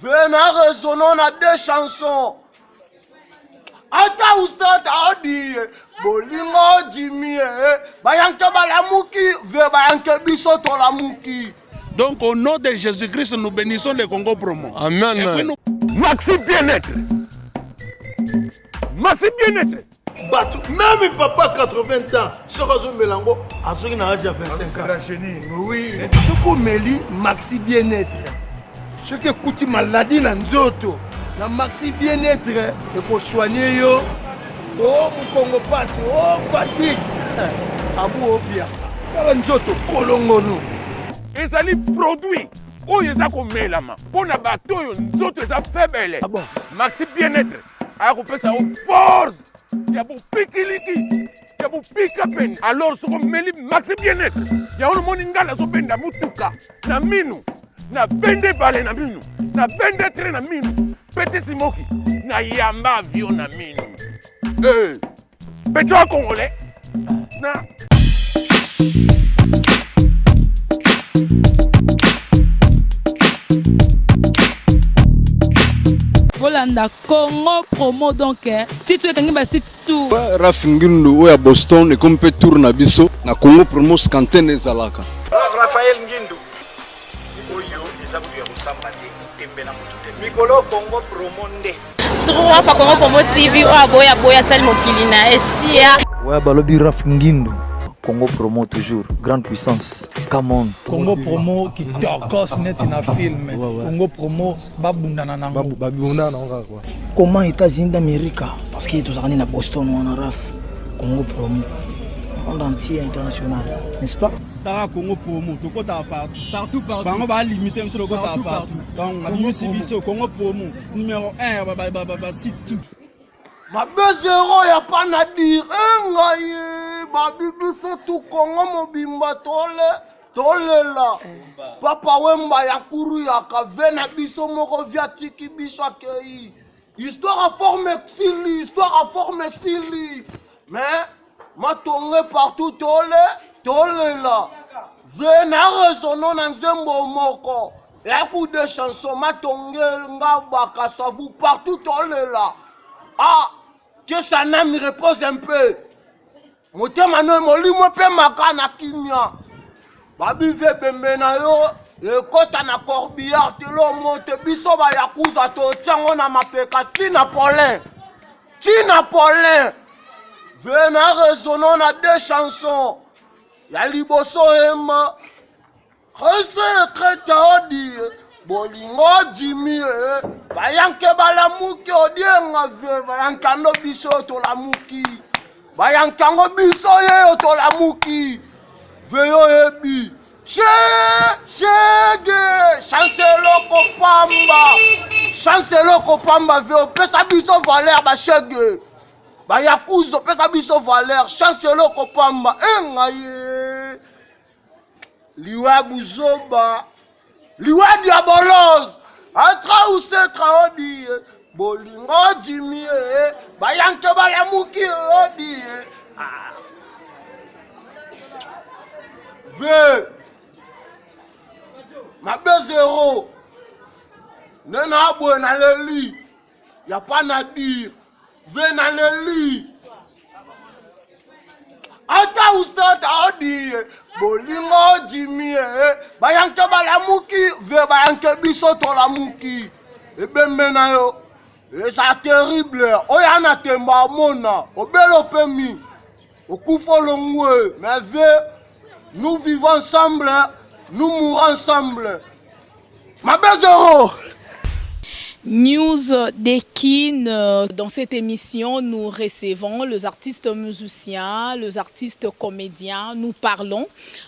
Vena raisonnons na deux chansons. Ata ustad aodie bolingo dimie bayanke balamuki ve bayanke biso tolamuki. Donc au nom de Jésus-Christ, nous bénissons le Congo promo. Amen. Et puis nous... Maxi bien-être. Maxi bien-être. Bato meme papa 80 ans soki azomela yango azoki na age ya 25 ans. Oui, soki omeli maxi bien-être soki ekuti maladi na nzoto na maxi bien-être ekosoigne yo o oh, mokongo pasi o oh, fatigue abu obia kala nzoto kolongono. Ezali produit oyo eza komelama mpo na bato oyo nzoto eza faible. Ah bon? Maxi bien-être aya kopesa yo force ya bopikiliki ya bopika pene. Alors soki omeli maxi bien-être yango, nomoni ngai nazobenda motuka na minu, nabende ebale na minu, nabende train na minu, peti simoki na yamba avion na minu. Eh, petrole congolais na Bolanda Congo promo donc eh, titre ekangi ba site tout. Raf Ngindu oyo ya Boston ekomi mpe tour na biso na Congo promo scantene ezalaka. Raphaël Ngindu oyo eza kutu ya kosamba te, tembe na motu te, mikolo Congo promo nde. Trois fois Congo Promo TV oyo aboya boya asali mokili na esia. Ouais, balobi Raf Ngindu. Congo Promo toujours, grande puissance. Come on. Congo Promo kitokos neti na film. Congo Promo babundana nango. Babundana nango kaka quoi. Comment États-Unis d'Amérique parce que tozalaka nde na Boston wana Raf Congo Promo monde entier international, n'est-ce pas? Tara Congo promo, tokotaka partout. Partout, partout. Bango ba limité biso tokotaka Partout, partout. Donc abimisi biso Congo promo numéro 1 ba ba ba ba site tout. Mabe zero ya pas na dire engai babi biso tu Congo mobimba tole tolela Papa Wemba ya kuru ya kave na biso moko via tiki biso akei histoire a forme sili histoire a forme sili mais matonge partout tole tolela ve na raisonno na nzembo moko eku de chanson matonge nga bakasavu partout tolela. Ah, que sa âme repose un peu, motema no molimo epemaka na kimia. Babive ebembe na yo ekɔta na corbillard te lomo te biso bayakuza totiango na mapeka ntina polin ntina polin. Ve na raisonno na deux chansons ya liboso ema resekreta odi bolingo jimi bayanke balamuki odienga ve bayankano biso tolamuki bayankango biso yeyo tolamuki ve oyebi shege chance eloko pamba chance eloko pamba ve opesa biso valeur bashege bayakuza opesa biso valeur chance eloko pamba engai liwa buzoba liwa diabolos atra usetra odi bolingo jimi bayanke balamuki odi ve mabe zero nde na boye naleli ya pas na dire ve naleli ata ustad aodi bolingo jimi bayanke balamuki ve bayanke biso tolamuki ebembe na yo eza terrible oyo ana temba amona obele opemi okufa olongwe mais ve nous vivons ensemble, nous mourons ensemble, mabe zero. News d'Ekin. Dans cette émission, nous recevons les artistes musiciens, les artistes comédiens. Nous parlons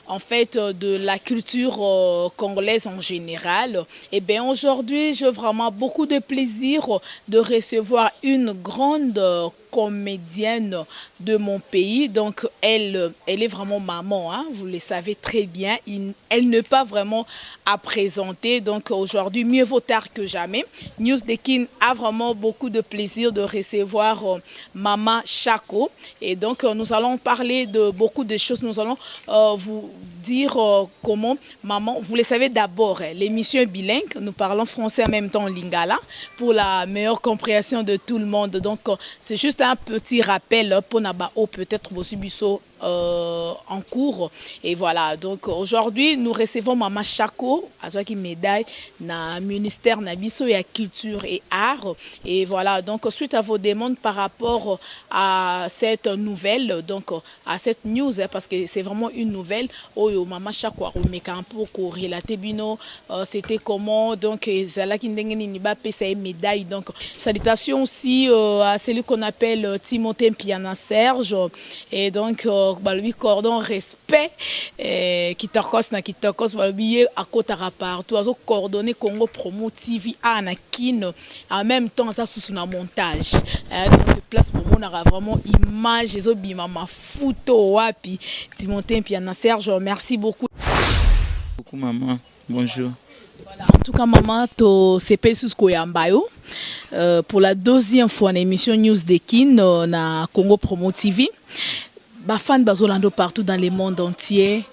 en fait de la culture congolaise en général. Et bien aujourd'hui, j'ai vraiment beaucoup de plaisir de recevoir une grande comédienne de mon pays. Donc elle, elle est vraiment maman, hein, vous le savez très bien. Elle n'est pas vraiment à présenter. Donc aujourd'hui, mieux vaut tard que jamais. News d'Ekin a vraiment beaucoup de plaisir de recevoir Mama Shako. Et donc nous allons parler de beaucoup de choses. Nous allons vous dire comment maman, vous le savez d'abord, hein, l'émission est bilingue, nous parlons français en même temps lingala pour la meilleure compréhension de tout le monde. Donc c'est juste un petit rappel pour Nabao, peut-être Bosubiso en cours. Et voilà, donc aujourd'hui nous recevons Mama Chako, azwaki médaille na ministère na biso ya culture et art. Et voilà, donc suite à vos demandes par rapport à cette nouvelle, donc à cette news, hein, parce que c'est vraiment une nouvelle, oyo Mama Chako aromeka un peu ko relater bino, c'était comment, donc ezalaki ndenge nini bapesa ye médaille. Donc salutations aussi à celui qu'on appelle Timothée Mpiana Serge, et donc balobi cordon respect, kitokos na kitokos, balobi ye akotaka partout, azo coordonner Congo Promo TV a na Kin, en même temps ça sous na montage, hein, donc place pour monaka vraiment image ezobima mafuto wapi. Timothée Mpiana Serge, merci beaucoup. Beaucoup maman, bonjour. Voilà, en tout cas maman, to CP sous koyamba yo pour la deuxième fois na émission News de Kin na Congo Promo TV. Ba fan bazolando partout dans le monde entier.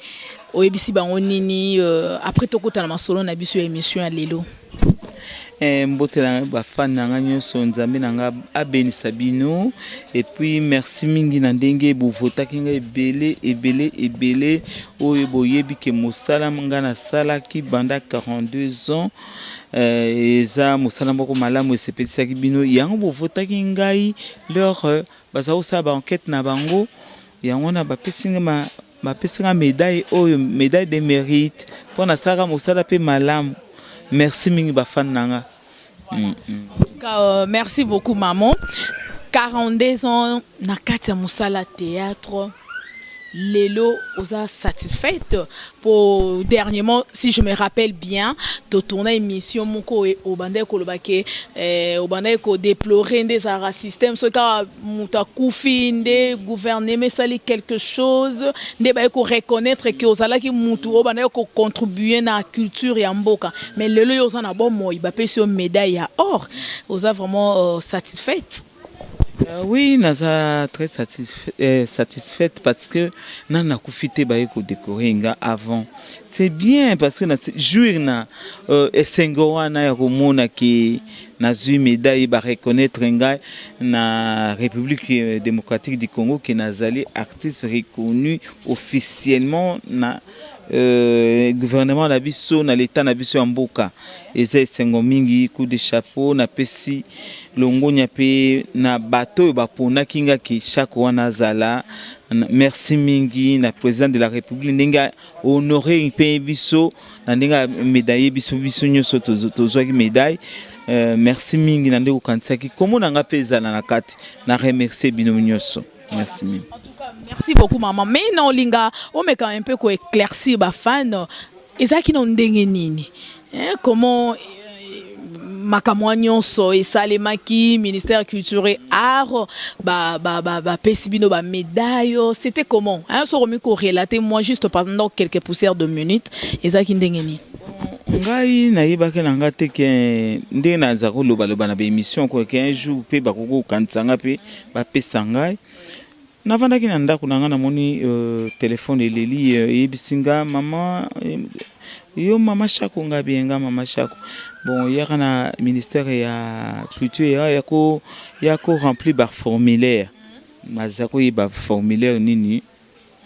Oyebisi bango nini après tokota na masolo na biso émission ya lelo. Mbote na ba fan na nga nyonso, Nzambe na nga abenisa bino. Et puis merci mingi na ndenge bovotaki nga ebele ebele ebele oyo boyebi ke mosala nga nasalaki banda 42 ans. Eza mosala moko malamu esepelisaki bino, yango bovotaki ngai leur baza kosala ba enquête na bango, yango na bapesi nga bapesi nga médaille oyo, médaille de mérite mpo nasalaka mosala mpe malamu. Merci mingi ba fan na nga. En tout cas, merci beaucoup maman. 42 ans na kati ya mosala théâtre, lelo oza satisfaite? Pour dernièrement, si je me rappelle bien, to tourner émission moko obandaki koloba ke obandaki ko déplorer nde ezalaka système, soki kaka moto akufi nde gouvernement esali quelque chose, nde baye ko reconnaître ke ozalaki mutu oyo bandaki ko contribuer na culture ya mboka. Mais lelo yo oza na bomoi, bapesi yo médaille ya or, oza vraiment satisfaite? Oui, naza très satisfaite parce que nana nakufi te, baye kodécorer nga avant. C'est bien parce que na jouir na esengo wana ya komona ke nazwi médaille, bareconnaître ngai na République démocratique du Congo ke nazali artiste reconnu officiellement na gouvernement na biso, na l'état na biso ya mboka. Eza esengo mingi, coup de chapeau, napesi longonya mpe na bato oyo baponaki nga ke chaque wana azala. Merci mingi na président de la République ndenge honoré mpe biso na ndenge amédaille biso, biso nyonso tozwaki médaille. Merci mingi na ndenge okanisaki komona nga mpe ezala na kati. Na remercie bino nyonso, merci mingi. En tout cas, merci beaucoup maman. Mais na olinga omeka un peu ko éclaircir ba fan, ezalaki na ndenge nini, hein, comment makambo nyonso esalemaki, ministère culture et art bapesi bino bamédaille, c'était comment, hein? Soki omi korelate moi juste pendant quelques poussières de minutes, ezalaki ndenge nini? Ngai nayebaki na nga te ke ndenge naza kolobaloba na baémission ke un jour mpe bakoki kokanisa nga mpe bapesa ngai. Navandaki na ndako na nga, namoni telefone eleli, eyebisi nga: "Mama, yo mama Shako?" Nga bienga mama Shako. "Bon, yaka na ministère ya culture, ya ko remplir baformulaire." Naza koyeba formulaire nini,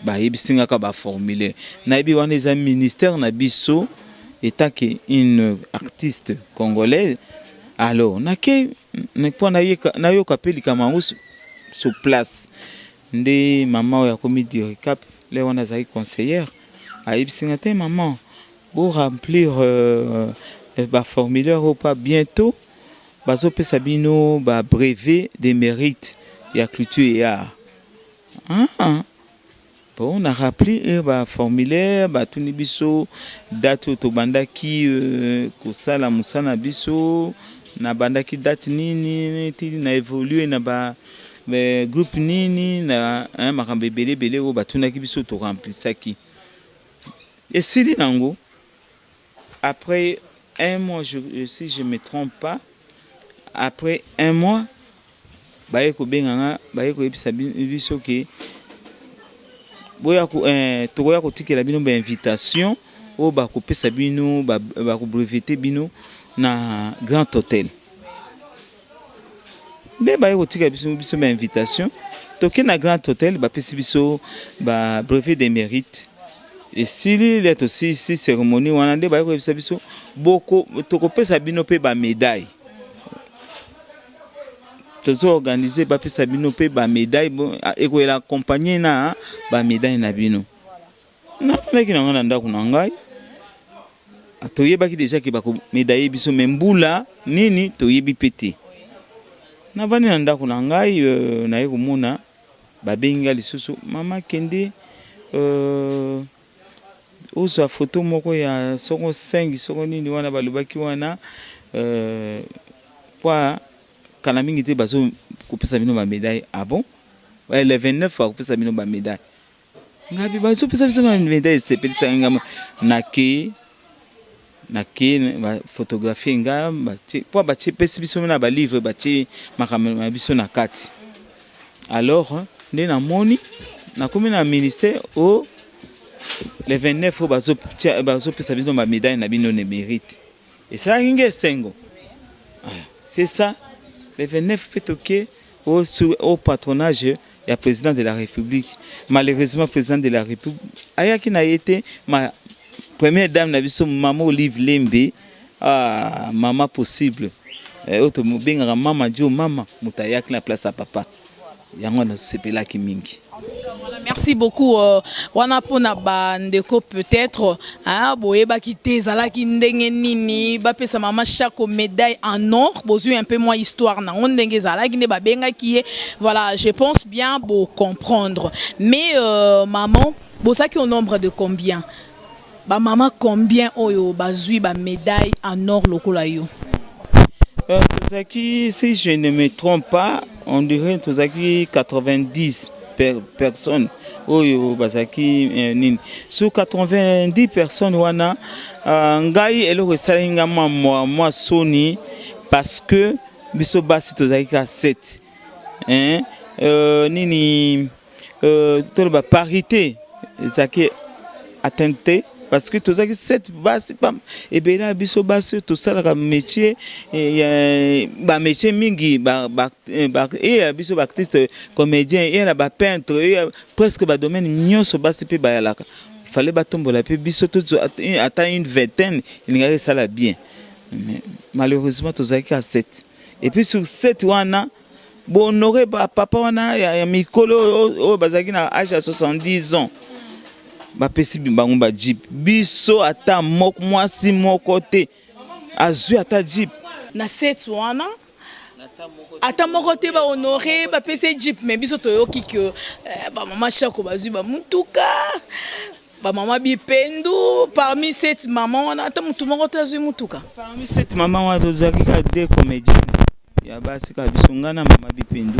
bayebisi nga kaka baformulaire. Nayebi wana eza ministère na biso étant que une artiste congolaise. Alors nake mpo nayoka mpe likambo yango sur place. Nde mama oyo akomi dircab le wana, azalaki conseillère, ayebisi nga te: "Mama, bo remplir baformulaire oyo pa bientôt bazopesa bino babrevet de mérite ya culture et art." Ah. Bon, na rempli baformulaire, batuni biso date oyo tobandaki kosala mosala na biso, nabandaki date nini, ti na évolue na ba groupe nini, na makambo ebele ebele oyo batunaki biso, toremplisaki, esili nango. Après un mois, si je me trompe pas, après un mois baye kobenga nga, baye koyebisa biso ke Boya ko eh, tokoya kotikela bino ba invitation oyo bakopesa bino bakobrevete bino na Grand Hotel. Nde baye kotika biso biso ba invitation, toke na Grand Hotel, bapesi biso ba brevet de mérite. Esili le tosilisi cérémonie wana, nde baye koyebisa biso boko tokopesa bino mpe ba médaille. Tozo organiser bapesa bino mpe ba médaille, ekoyela accompagner na ba médaille na bino. Nafandaki na ngai na ndako na ngai, toyebaki deja ke bako médaille biso, mais mbula nini toyebi mpe te. Navandi na ndako na ngai, naye komona babengi ngai lisusu, mama kende ozwa photo moko ya soko 5 soko nini wana balobaki wana, po kala mingi te bazo kopesa bino ba médaille. Ah bon, le 29 bakopesa bino ba médaille. Ngabi bazopesa biso ba médaille, esepelisaka ngai. Nakei nakei baphotographier nga, po batie pesi biso na balivre, batie makambo na biso na kati. Alors nde namoni nakomi na ministère o le 29 oyo bazopesa biso ba médaille na bino ne mérite. Esalaki nge esengo. C'est ça, le 29 mpe toke au patronage ya président de la République. Malheureusement, président de la République ayaki na ye te. Ma première dame na biso, mama Olive Lembe, ah, mama possible, oyo tobengaka mama Dio, mama moto ayaki na place ya papa. Yango nasepelaki mingi. Merci beaucoup. Wana pona bandeko peut-être hein, boyebaki te ezalaki ndenge nini bapesa mama Shako médaille en or. Bozwi un peu moins histoire nango ndenge ezalaki nde babengaki ye. Voilà, je pense bien bo comprendre. Mais maman, bozalaki au nombre de combien? Ba mama combien oyo bazwi ba médaille en or lokola yo? Tozalaki, si je ne me trompe pas, on dirait tozalaki 90 personnes oyo bazalaki nini. Sur 90 personnes wana, ngai eloko esalaki nga mwa soni, parce que biso basi tozalaki ka 7, hein, nini, toloba parité ezalaki atteinte te, parce que tozalaki 7 basi. Ebele ya biso basi tosalaka métier, ba métier mingi, eya biso baartiste comédien, eya na bapeintre, eya presque badomaine nyonso basi mpe bayalaka. Fallait batombola mpe biso ata une vingtaine, elingaki esala bien. Mais malheureusement tozalaki ka 7. Et puis sur 7 wana, bohonore bapapa wana ya mikolo oyo bazalaki na age ya 70 ans, bapesi bango ba jeep. Biso ata moko, mwasi moko te azwi ata jeep. Na 7 wana ata moko te bahonore, bapesi jeep. Mais biso toyoki ke bamama Shako bazwi bamutuka, bamama Bipendu. Parmi 7 mama wana, ata motu moko te azwi mutuka. Parmi 7 mama wana, tozalaki kaka deux comédienne ya basi, kaka biso, ngai na mama Bipendu.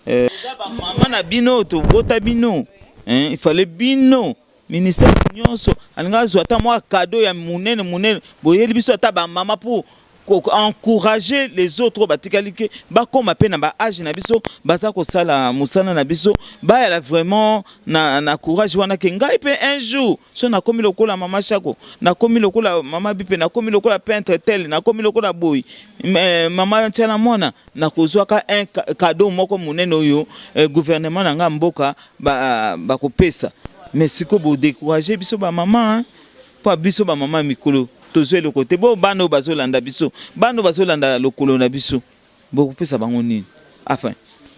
Mama na bino tobota bino, il fallait bino ministère nyonso alingi azwa ata mwa cadeau ya monene monene, boyeli biso ata bamama pour encourager les autres oyo batikali ke bakóma mpe na baage na biso, baza kosala mosala na biso, bayala vraiment na courage wana ke ngai mpe un jour so nakomi lokola mama Shako, nakomi lokola mama Bipe, nakomi lokola peintre tel, nakomi lokola boyi mama Ntiala Mwana, nakozwaka un cadeau moko monene oyo gouvernement na ngai mboka bakopesa. Mais sikoyo bodécourage biso bamama, mpo biso bamama mikolo tozwa eloko te. Bo bana oyo bazolanda biso, bana oyo bazolanda lokolo na biso, bokopesa bango nini? Enfin,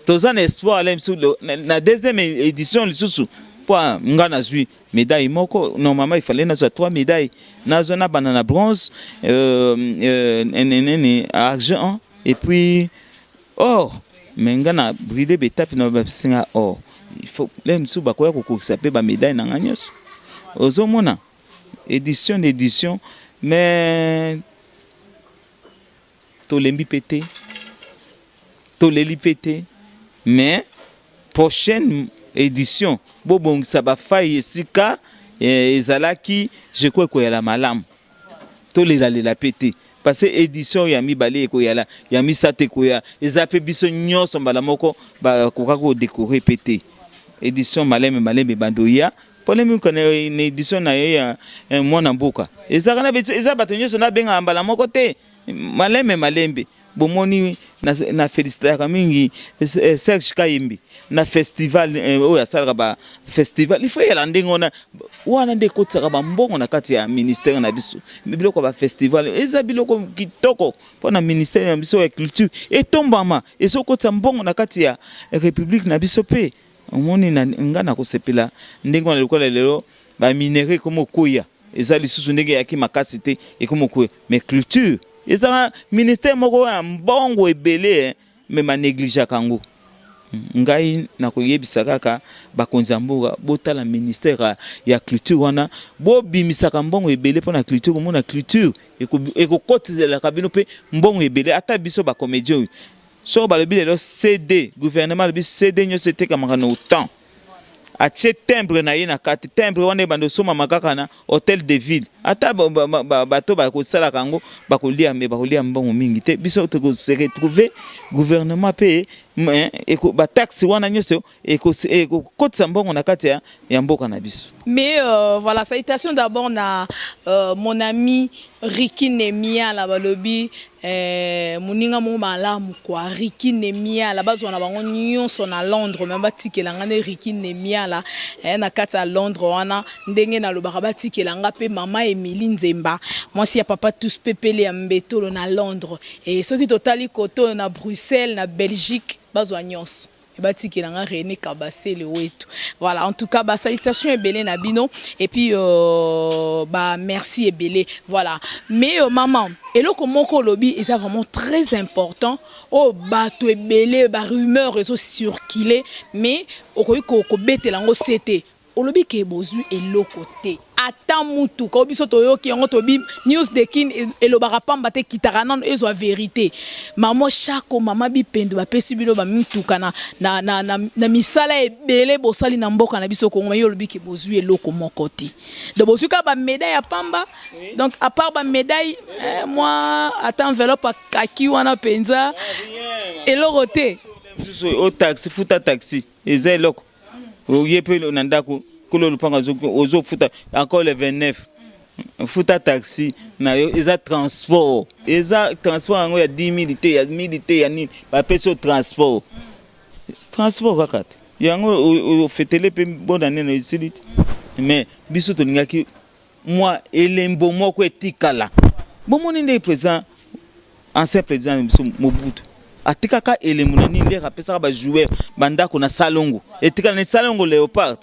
toza na espoir ale biso na deuxième édition lisusu, mpo nga nazwi médaille moko. Normalement il fallait nazwa trois médailles, nazwa na banda na bronze, nini, argent et puis or. Mais nga na brûlé betape na bapesinga or. Il faut le mosusu bakoya kokokisa mpe bamédaille na nga nyonso. Ozomona édition na édition, mais tolembi mpe te, toleli mpe te. Mais prochaine édition bobongisa bafai esika ezalaki, je crois ekoyala malamu. Tolelalela mpe te, parce que édition ya mibale ekoyala, ya misato ekoya, eza mpe biso nyonso mbala moko bakokaki kodécorer mpe te. Edition malembe malembe ebanda oya polemique na edition na ye ya eh, mwana mboka ezalaka na eza bato nyonso nabengaka mbala moko te malembe malembe bomoni na, na felicitaka mingi eh, Serge Kayembe na festival eh, oyo asalaka ba festival il faut eyala ndenge wana wana nde ekotisaka bambongo na kati ya ministère na biso biloko ya bafestival eza biloko kitoko mpo na ministère na biso ya culture etombama ezokotisa mbongo na kati ya republique na biso mpe omoni na nga nakosepela ndenge wana lokola lelo ba minerais ekomi okweya eza lisusu ndenge eyaki makasi te ekomi okweya mais culture ezaka ministère moko ya mbongo ebele eh, mais banegligeaka yango ngai nakoyebisa kaka bakonzi ya mboka botala ministère ya culture wana bobimisaka mbongo ebele mpo na culture komona culture ekokotiselaka bino mpe mbongo ebele ata biso bacomédien oyo soki balobi lelo cd gouvernement alobi cd nyonso etekamaka na autant atie timbre na ye na kati timbre wana ebanda osomama kaka na hotel de ville ata bato bakosalaka yango bakolia me bakolia mbongo mingi te biso tokose retrouver gouvernement mpe bataxe wana nyonso ekokotisa mbongo na kati ya mboka na biso. Mais euh, voilà, salutations d'abord na euh, mon ami Ricky Nemiala balobi eh, moninga moko malamu quoi Ricky Nemiala bazwa na bango nyonso na Londres me batikela nga nde Ricky Nemiala eh, na kati ya Londres wana ndenge nalobaka batikela nga mpe mama Emilie Nzemba mwasi ya papa tous pepele ya Mbetolo na Londres et soki totali koto na Bruxelles na Belgique bazwa nyonso batikela nga René Kabasele wetu. Voilà, en tout cas, ba salutations ebele na bino et puis euh, ba merci ebele. Voilà. Mais euh, maman, eloko moko lobi eza vraiment très important. Oh bato ebele ba rumeurs ezo circuler mais okoki ko kobetela ngo sete. Olobi ke bozui eloko te ata mutuka oyo biso toyoki yango tobi news de kin elobaka pamba te kitaka nano ezwa verite mama shako mama bipendu bapesi bino ba mituka na, na, na, na, na misala ebele bosali na mboka na biso Kongo yo olobi ke bozui eloko moko te donc bozui kaka ba médaille ya pamba donc à part ba médaille eh, mwa ata enveloppe akaki wana mpenza eloko te o taxi futa taxi eza eloko oye mpe na ndako kolo lopango ozofuta encore le 29 futa taxi na yo eza transport eza transport yango ya 10 000 te ya 1000 te ya nini bapesi yo transport transport kaka te yango ofetele mpe bonne année na esili te mais biso tolingaki mwa elembo moko etikala bomoni nde président ancien président na biso Mobutu atikaka elembo na nini lere apesaka bajoueur bandako na salongo etikala na salongo léopard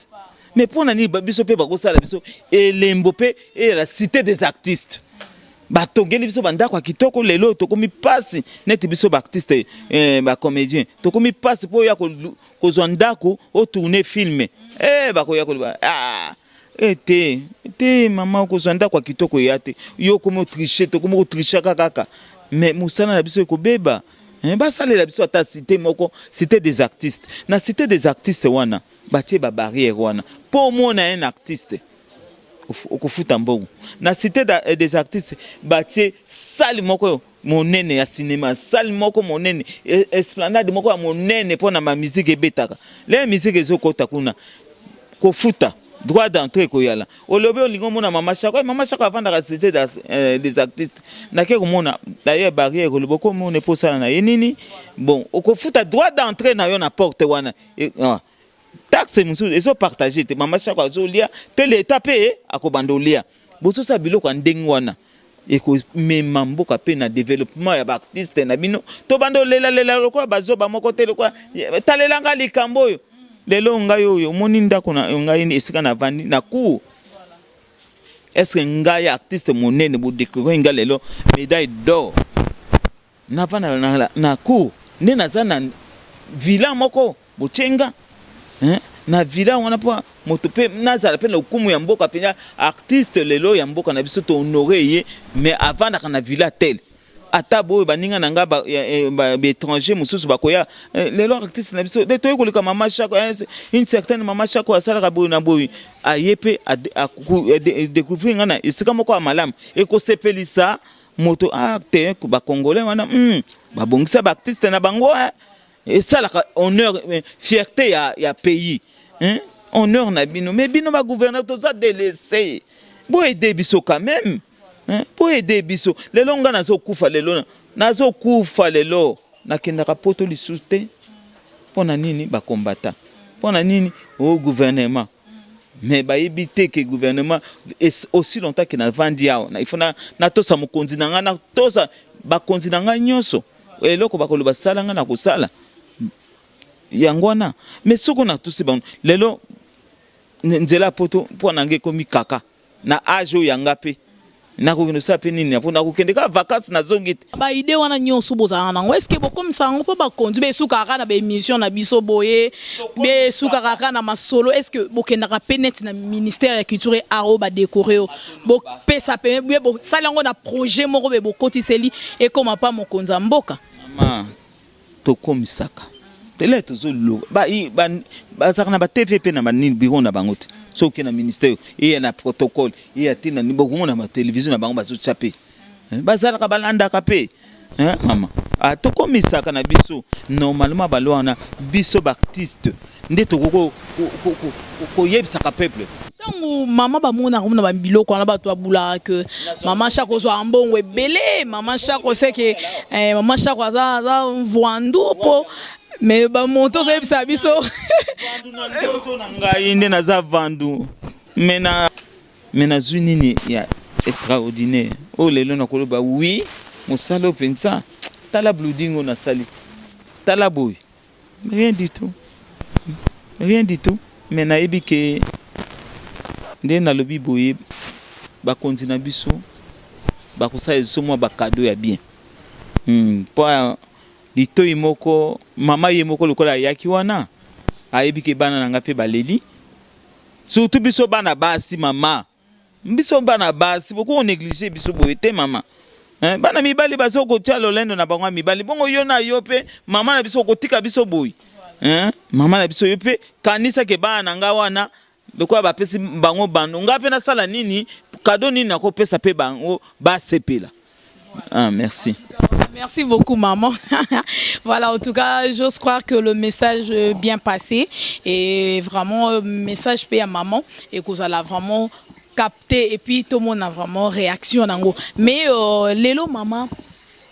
mais mpo na nini biso mpe bakosala biso elembo mpe eyala cité des artistes batongeli biso bandako ya kitoko lelo tokomi mpasi neti biso baartiste eh, bacomédien tokomi mpasi mpo oya kozwa ndako otourne filme eh, bakoya koloba ah, Eh te te mama okozwa ndako ya kitoko eya te yo okomi otriche tokomi kotrichaka kaka mais mosala na biso ekobeba eh, basalela biso ata cité moko cité des artistes na cité des artistes wana batie babarrière wana mpo omona un artiste okofuta mbongo na cité eh, des artistes batie salle moko monene ya cinéma salle moko monene e, esplanade moko ya monene mpo na bamiziki ebetaka le miziki ezokota kuna kofuta droit d'entrée ekoyala olobi olingi omona mama shako eh, mama shako avandaka cité euh, des artistes nake komona d'ailleurs barrière olobi okomona mpo osala na ye nini bon okofuta droit d'entrée na yo na porte wana eh, ah. taxe mosusu ezopartage te mama shako azolia mpe leta mpe akobanda olia bozosala biloko ya ndenge wana ekomema mboka mpe na developpement ya baartiste na bino tobanda olelalela lokola bazoba moko te lokola talela ngai likambo oyo lelo ngai oyo omoni ndako na ngai esika navandi na cour est-ce ngai artiste monene bodecouvrir ngai lelo médaille d'or navanda na, na, na cour nde naza na villa moko botie nga hein? na villa wana mpo moto mpe nazala mpe na lokumu ya mboka mpenza artiste lelo ya mboka na biso tohonore ye mais avandaka na villa tel ata boyo baninga na nga baétranger ba, mosusu bakoya eh, lelo artiste na biso de toye koleka mama shako eh, une certaine mama shako asalaka boye na boye aye mpe découvrir nga na esika moko ya malamu ekosepelisa moto ah te ba congolais wana mm, babongisa ba artiste na bango eh. esalaka honneur eh, fierté ya, ya pays Hein? Honneur na bino. Mais bino ba gouverneur toza délaissé. Bo aider biso quand même. Hein? Bo aider biso. Lelo nga nazo kufa lelo. Nazo kufa lelo. Nakendaka poto lisusu te. Pona nini ba combattant? Pona nini au gouvernement? Mais bayebi te que gouvernement aussi longtemps que navandi awa, il faut na natosa mokonzi na nga, natosa bakonzi na nga nyonso. Eloko bakoloba sala nga nakosala. Yango wana. Mais soko natosi bango lelo nzela poto mpo na nga ekomi kaka. Na age oyo ya nga pe nakokende kosala pe nini po nakokende kaka vacances nazongi te. Ba idee wana nionso bozalaka nango est ce que bokomisaka yango po bakonzi be esukaka kaka na ba emission na biso boye be esukaka kaka na masolo est ce que bokendaka pe neti na ministère ya culture et art oyo ba decore yo bopesa pe be bosali yango na projet moko be bokotiseli ekoma pa mokonzi ya mboka? Mama tokomisaka tele tozoloba bazalaka na ba TV pe na ba nini bureau na bango te soki oke na ministère eya na protocole eya te na bokomona ba television na bango bazotia pe bazalaka balandaka pe mama ah, tokomisaka na biso normalement ba loi wana biso ba artiste nde tokoki koyebisaka peuple. Tango mama bamonaka mona ba biloko wana bato babulaka que mama Shako ozwaka mbongo ebele mama Shako seke eh, mama Shako aza aza mvuandu po mais ba monto ozoyebisa biso na ngai nde naza vandu mais na mais nazwi nini ya extraordinaire oyo lelo nakoloba oui mosala oyo mpenza tala blooding oyo nasali tala boye Rien du tout. Rien du tout. Mais nayebi ke nde nalobi boye bakonzi na biso bakosala biso mwa ba cadeau ya bien. Po litoyi moko mama ye moko lokola ayaki wana ayebi ke bana na nga pe baleli surtout biso bana basi mama. Biso bana basi bokoki ko negliger biso boye te mama. Hein, bana mibali bazo kotia lolendo na bango ya mibali bongo yo na yo pe mama na biso okotika biso boye hein? Mama na biso yo pe kanisa ke bana na nga wana lokola bapesi bango bando nga pe nasala nini kado nini nakopesa pe bango basepela. Ah, merci. Merci beaucoup, maman. Voilà, en tout cas, j'ose croire que le message est bien passé. Et vraiment, euh, message paix à maman. Et que vous allez vraiment capter. Et puis, tout le monde a vraiment réaction. Mais, euh, Lélo, maman,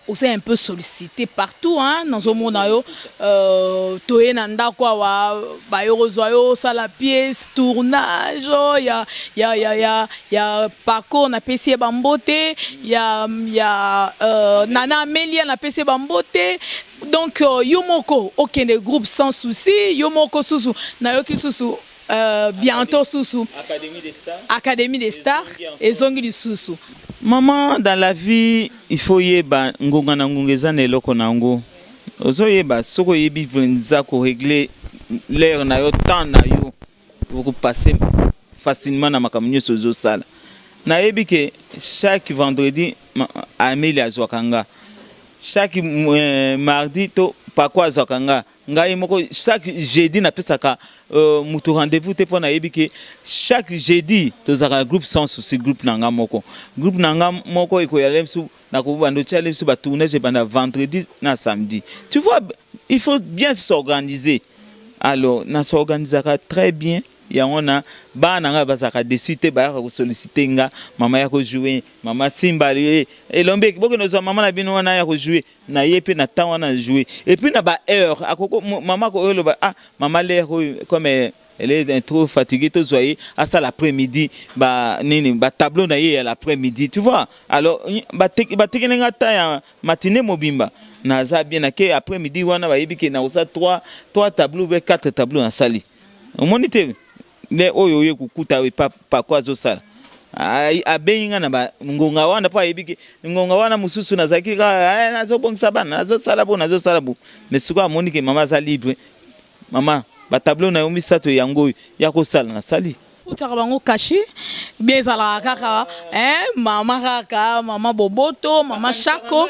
oza un peu sollicité partout hein nazomona yo euh, toye na ndako awa bayo kozwa yo osala pièce tournage oh, ya, ya, ya, ya, ya Paco napesi ye bambote ya, ya euh, Nana Amelia napesi ye bambote donc euh, yo moko okende groupe sans souci yo moko susu nayoki susu euh, bientôt susu Académie des stars, Académie des stars ezongi lisusu. Maman dans la vie il faut yeba ngonga na ngonga eza na eloko na yango ozoyeba soki oyebi mpenza ko régler l'heure na yo temps na yo oko passer facilement na makambo nyonso ozosala. Nayebi ke chaque vendredi Amelia azwaka nga, chaque euh, mardi to Paco azwaka nga, ngai moko chaque jeudi napesaka euh, moto rendez-vous te mpo nayebi ke chaque jeudi tozalaka na groupe sans souci, groupe na nga moko, groupe na nga moko ekoyala biso nakobanda otyala biso ba tournage ebanda vendredi na samedi, tu vois il faut bien s'organiser. Alors na s'organisaka très bien yango na bana nga bazalaka dessus te bayaka ko solliciter nga mama ya ko jouer mama simba ye elombe bokende ozwa mama na bino wana ya ko jouer na ye pe na temps wana jouer et puis na ba heure akoko mama ko oloba ah mama l'heure oyo comme elle est trop fatiguée tozwa ye asala après midi ba nini ba tableau na ye ya l'après midi tu vois alors batekeli nga temps ya matinee mobimba naza bien nake après midi wana bayebi ke nakosala 3 3 tableau be 4 tableau nasali omoni te nde oyo oye kokuta epa pako azosala abengi nga na ba ngonga wana mpo ayebi ke ngonga wana mosusu nazalaki kaka eh, nazobongisa bana nazosala bo nazosala bo mais sikoyo amoni ke mama aza libre mama batableau na yo misato yango oyo ya kosala nasali Futaka bango cachet bien ezalaka kaka hein mama kaka mama boboto mama shako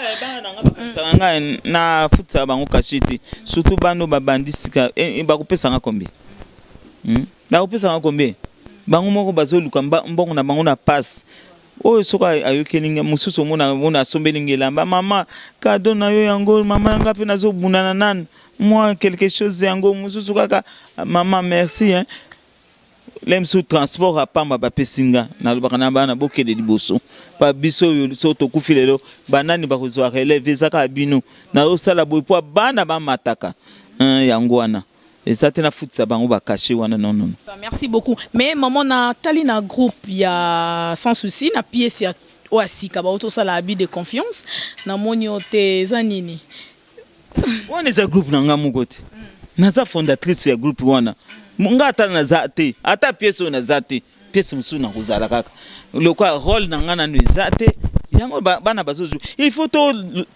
nga na futisaka bango cachet te surtout bano babandi sika eh, eh, bakopesa nga combien hmm? bakopesa nga combien bango moko bazoluka mbongo na bango na passe oyo soki ayokeli nga mosusu omona omona asombeli nga elamba mama kado na yo yango mama na nga mpe nazobundana nanu mwa quelque chose yango mosusu kaka mama merci hein. Le mosusu transport ya pamba bapesi nga, nalobaka na bana bokende liboso pa biso oyo soki tokufi lelo banani bakozwa relève, eza kaka bino. Nazosala boye mpo bana bamataka yango wana eza te nafutisa bango ba cachet wana non non. Merci beaucoup mais maman na tali na groupe ya sans souci na pièce ya oyo ya sika bauti osala abus de confiance namoni yo te eza nini? Wana eza groupe na nga moko te, naza fondatrice ya groupe wana. Nga ata naza te, ata pièce oyo naza te, pièce mosusu nakozala kaka lokola role na nga nanu eza te. Yango bana bazozwa, il faut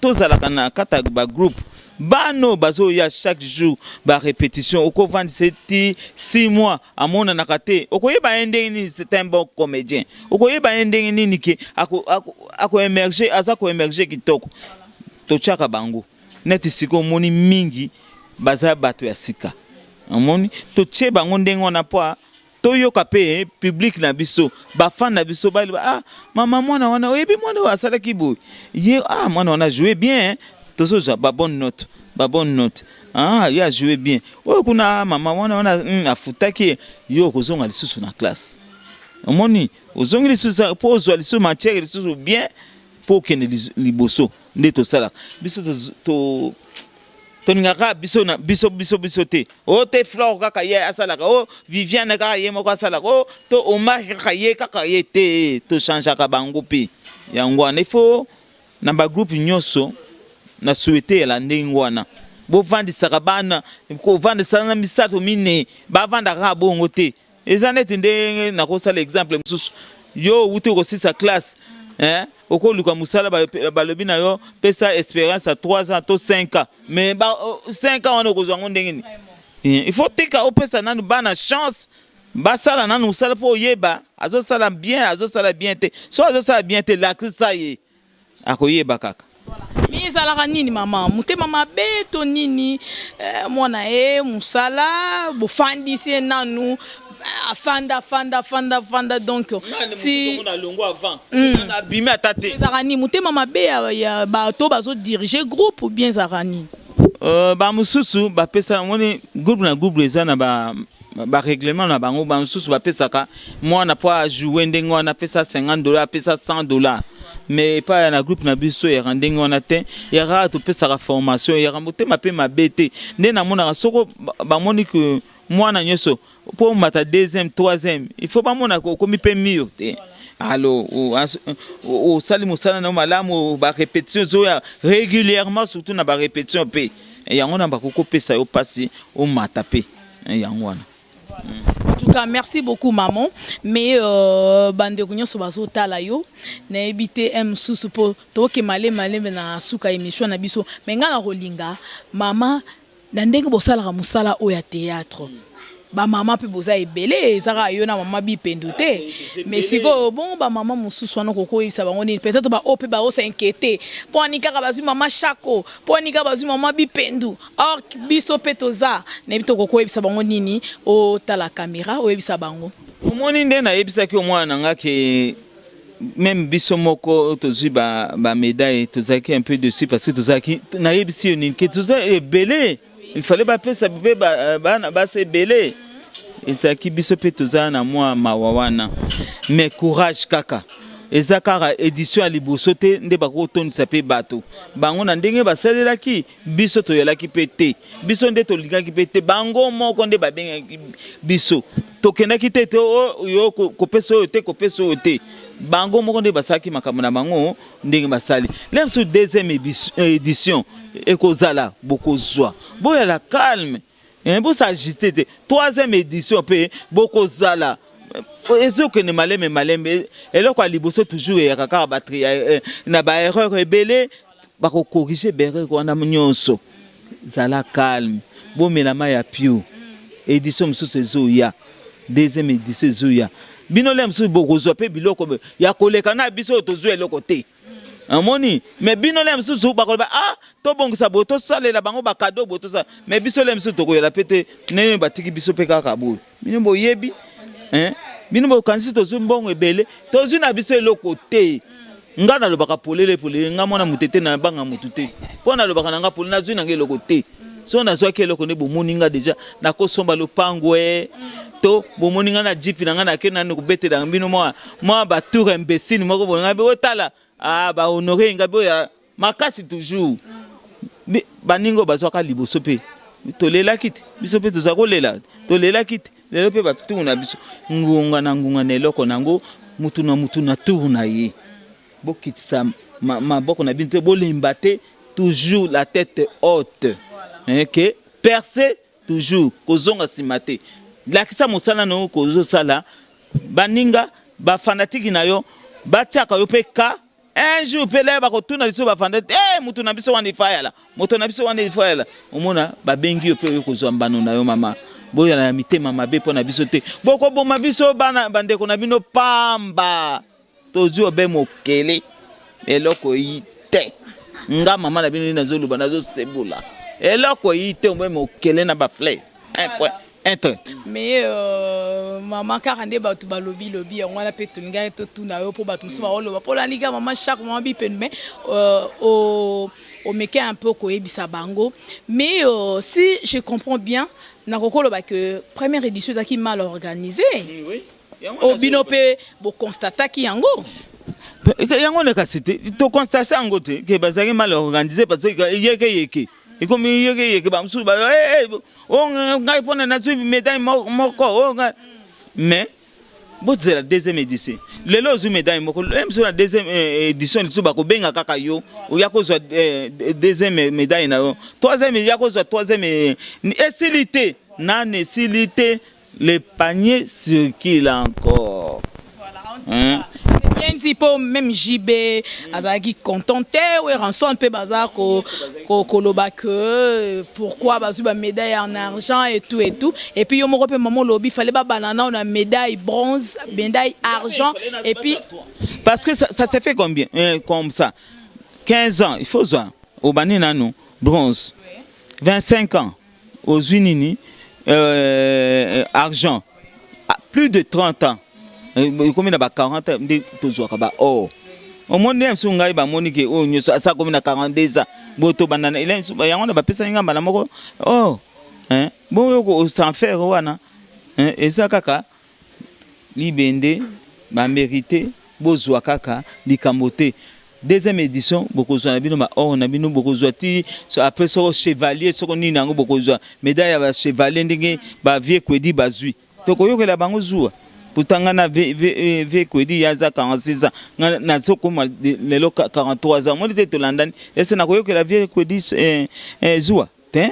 tozalaka na kati ya ba groupe. Bana oyo bazoya chaque jour ba répétition, okovandisa ti 6 mois amonanaka te, okoyeba ye ndenge nini c'est un bon comédien, okoyeba ye ndenge nini ke ako émerger, aza ko émerger kitoko. Totiaka bango neti sikoyo omoni mingi baza bato ya sika, omoni totie bango ndenge wana po toyoka pe public na biso, ba fan na biso baloba, ah mama mwana wana oyebi mwana oyo asalaki boye ye, ah mwana wana joue bien, tozozwa ba bonne note, ba bonne note, ah ye a joue bien, oyo kuna mama mwana wana afutaki ye, yo okozonga lisusu na classe, omoni ozongi lisusu po ozwa lisusu matière lisusu bien po okende liboso. Nde tosalaka biso to tolingaka biso na biso biso biso te, o te Flore kaka ye asalaka, o Viviane kaka ye moko asalaka, o to Omar kaka ye kaka ye te, tochangeaka bango mpe yango wana. Il faut na ba groupe nyonso na souhaite ya ndenge wana bovandisaka bana, kovandisa na misato minei, bavandaka kaka bongo te. Eza neti ndenge nakosala exemple mosusu, yo owuti kosisa classe, hein, okoluka mosala, balobi na yo pesa experience ya 3 ans to 5 ans, mais ba 5 ans wana okozwa yango ndenge nini? Il faut tika opesa nanu bana chance basala nanu mosala mpo oyeba azosala bien, azosala bien te. So azosala bien te, lakisa ye, akoyeba kaka. Mais ezalaka nini mama, motema mabe to nini? Mwana ye mosala bofandisi ye nanu afanda afanda afanda afanda, donc ti abimi ata te. Ezalaka nini, motema mabe ya bato bazodirige groupe ou bien ezalaka nini? Bamosusu bapesa, omoni groupe na groupe eza na ba règlement na bango. Bamosusu bapesaka mwana po ajoue ndenge wana, apesa 50 dollars, apesa 100 dollars, mais epai na groupe na biso yaka ndenge wana te. Yaka topesaka formation, yaka motema mpe mabe te. Nde namonaka soko bamoni ke mwana nyonso mpo omata deuxième, troisième, il faut bamona okomi mpe mur te. Alors osali mosala na yo malamu, ba répétition ezoya régulièrement, surtout na ba répétition mpe yango na bakoki kopesa yo mpasi omata mpe yango wana. En tout cas, merci beaucoup maman. Mais bandeko nyonso bazotala yo, nayebi te m susu po toke maleme maleme na suka émission na biso. Mais nga na kolinga mama na ndenge bosalaka mosala oyo ya théâtre. Ba mama pe boza ebele, ezaka yo na mama Bipendu te. Mais sikoyo bon ba mama mosusu wana kokoyebisa bango nini? Peut-être ba oyo pe ba s'inquiéter. Po ani kaka bazwi mama Shako, po ani kaka bazwi mama Bipendu. Or biso pe toza, nayebi te okokoyebisa bango nini, otala caméra oyebisa bango. Omoni nde nayebisaki yo mwana na nga ke même biso moko tozwi ba médaille, tozalaki un peu dessus parce que tozalaki, nayebisi yo nini ke toza ebele, il fallait bapesa mpe bana basi ebele, ezalaki biso mpe toza na mwa mawa wana. Mais courage kaka, eza kaka édition ya liboso te nde bakotondisa mpe bato bango na ndenge basalelaki biso. Toyalaki mpe te, biso nde tolingaki mpe te, bango moko nde babengaki biso, tokendaki te te oyo kopesa oyo te, kopesa oyo te, bango moko nde basalaki makambo na bango ndenge basali. Le mosusu deuxième édition ekozala, bokozwa, boyala calme, bosagite te. Troisième édition mpe bokozala, ezokende malembe malembe. Eloko ya liboso toujours eyaka kaka na baerreur ebele, bakokorige baerreur wana nyonso. Zala calme, bomela mai ya pio. Édition mosusu ezoya, deuxième édition ezoya, bino le mosusu bokozwa mpe biloko ya koleka na biso oyo tozwa eloko te, amoni. Mais bino le mosusu bakoloba, ah tobongisa boye, tosalela bango bakado boye, tosala. Mais biso le mosusu tokoyela mpe te ndenge batiki biso mpe kaka boye. Bino boyebi, bino bokanisi tozwi mbongo ebele, tozwi na biso eloko te. Nga nalobaka polele polele, nga mwana moto te, nabanga motu te, mpo nalobaka na nga polele, nazwi nanga eloko te. So nazwaki eloko nde bomoni nga deja nakosomba lopango e. To bomoni ngai na jipi na ngai nake nanu kobetela bino mwa mwa batour imbécile moko boye ngai botala ah, bahonore ngai boya makasi toujours. Baninga oyo bazwaka liboso mpe tolelaki te, biso mpe toza kolela, tolelaki te. Lelo mpe batour na biso ngonga na ngonga na eloko na yango, mutu na mutu na tour na ye. Bokitisa maboko na bino te, bolemba te, toujours la tête haute, eh, ke percer toujours, kozonga nsima te. Lakisa mosala na yo kozosala, baninga bafanatiki na yo batiaka yo mpe ka un jour mpe laya bakotuna lisusu bafanda te, hey, moto na biso wana ifayala, moto na biso wana ifayala. Omona babengi yo mpe oyo kozwa mbano na yo. Mama, boyala na mitema mabe mpo na biso te, bokoboma biso bana bandeko na bino pamba. Tozwi obe mokele eloko yi te. Nga mama na bino nde nazoloba, nazosebola eloko yi te, obe mokele na bafleur un point un trait. Mais mama, kaka nde bato balobi lobi yango wana mpe tolingaki totuna yo, mpo bato mosusu baoloba mpo olandi mama chaque mama bipenu, mais omeke un peu koyebisa bango. Mais si je comprends bien, nakokoloba que première édition ezalaki mal organisée. Oui. Oyo bino mpe boconstataki yango. Yango nde kasi te toconstate yango te ke bazalaki mal organisé, parce que yeke yeke ekomi yeke yeke, bamosusu ba o ngai mpona nazwi médaille moko o ngai. Mais bozela deuxième édition. Lelo ozwi médaille moko, mosusu na deuxième édition lisusu bakobenga kaka yo, oya kozwa deuxième médaille na yo, troisième, ya kozwa troisième. Esili te nani, esili te, le panier circule encore. Voilà, hein? Bien dit, mpo même JB azalaki content te, Werrason mpe baza koloba que pourquoi bazwi bamédaille en argent et tout et tout. Et puis yo moko mpe mama olobi fallait babana nao na médaille bronze, médaille argent et puis Parce que ça s'est fait combien comme ça 15 ans, il faut zwa obandi nanu bronze, 25 ans ozwi nini, argent. Ah, plus de 30 ans, ekomi na ba 40 ans nde tozwaka ba or. Omoni nde mosusu ngai bamoni ke oyo nyonso asa akomi na 42 ans, boye tobanda na ele yango na bapesaki ngai mbala moko or, hein? Bongo s'en faire wana, hein? Eza kaka libende bamérite, bozwa kaka likambo te. Deuxième édition bokozwa na bino baor na bino, bokozwa ti so, après soko chevalier, soko nini yango, bokozwa médaille ya bachevalier ndenge bavieux Kwedi bazwi. Tokoyokela bango zuwa. Pourtant nga na vieux Kwedi, ye aza 46 ans, nga nazokoma lelo 43 ans. Omoni te tolandani ese nakoyokela vieux Kwedi zuwa te.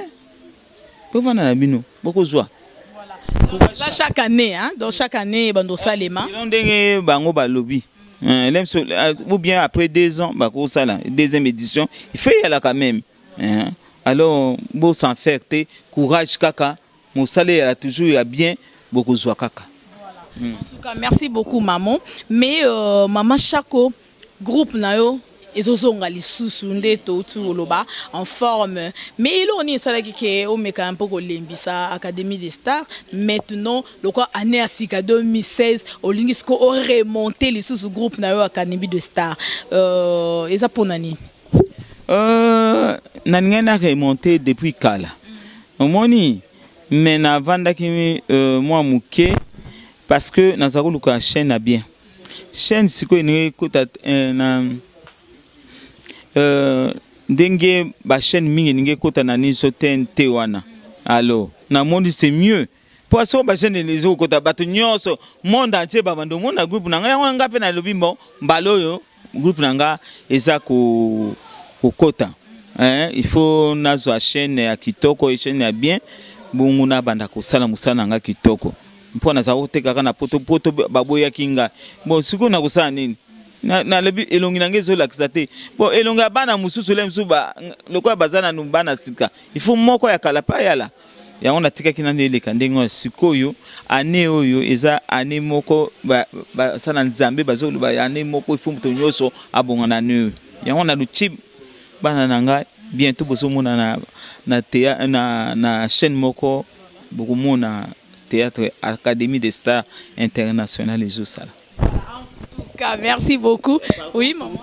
Bovanda na bino, bokozwa. Là, chaque année, hein? Donc chaque année bando salema. Selon ndenge bango balobi, ou bien après 2 ans bakosala deuxième édition, il faut eyala quand même, hein. Alors bo s'en faire te, courage kaka, mosala eyala toujours ya bien, bokozwa kaka. En tout cas, merci beaucoup maman. Mais maman Chako, groupe na yo ezozonga lisusu nde touti koloba en forme, mais eloko nini esalaki ke omeka mpo kolembisa Académie des Stars? Maintenant lokwa année ya sika 2016, olingi siko oremonte lisusu groupe na yo Académie de Stars, eza mpona nini? Nalingai na remonte depuis kala, omoni, mais navandaki mwa moke parce que naza koluka chaîne ya bien. Chaîne sikoyo elingi ekota na ndenge bachaîne mingi elingi ekota na niso TNT wana. Alors namoni c'est mieux po soko bachaîne eza kokota, bato nyonso monde entier babanda omona groupe na ngai. Yango nga mpe nalobi bon, mbala oyo groupe na nga eza kokota, hein, il faut nazwa chaîne ya kitoko, chaîne ya bien, bongo nabanda kosala mosala na nga kitoko, mpo naza kotekaka na poto. Poto baboyaki nga. Bon, sikoyo nakosala nini? Nalobi elongi na ngai ezolakisa te. Bon, elongi ya bana mosusu le mosusu lokola baza nanu bana sika, il faut moko ya kala pa yala. Yango natikaki nanu eleka ndenge oyo. Sikoyo année oyo eza année moko basala Nzambe bazoloba année moko, il faut moto nyonso abonga na année oyo. Yango naluti bana na ngai, bientôt bozomona na chaîne moko, bokomona théâtre Académie des Stars International ezosala. Cas, merci beaucoup. Oui, maman.